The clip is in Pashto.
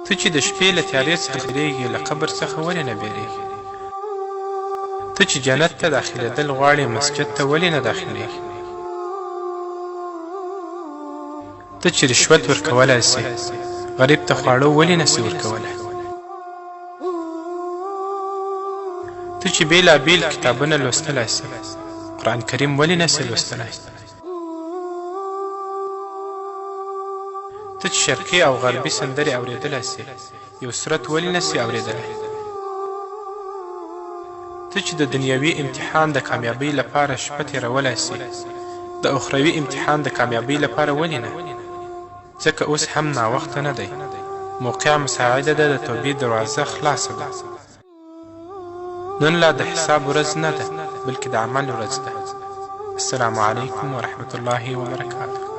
ته چې د شپې له تیارې څخه بیریږې، له قبر څخه ولې نه بیریږې؟ ته چې جنت ته داخلېدل غواړې، مسجد ته ولې نه داخلېږې؟ ته چې رشوت ورکولای سې، غریب ته خواړه ولې نه سې ورکولای؟ ته چې بېلابېل کتابونه لوستلای سې، قرآن کریم ولې نه سې لوستلای؟ ته چې شرقي او غربي سندرې اورېدلای سې، یو سورت ولې نه سې اورېدلای؟ ته چې د دنیوي امتحان د کامیابۍ لپاره شپه تېرولای سې، د اخروي امتحان د کامیابۍ لپاره ولې نه؟ ځکه اوس هم ناوخته نه دی، موقع مساعده ده، د توبې دروازه خلاصه ده. نن لا د حساب ورځ نه ده، بلکې د عمل ورځ ده. السلام علیکم ورحمة الله وبرکاته.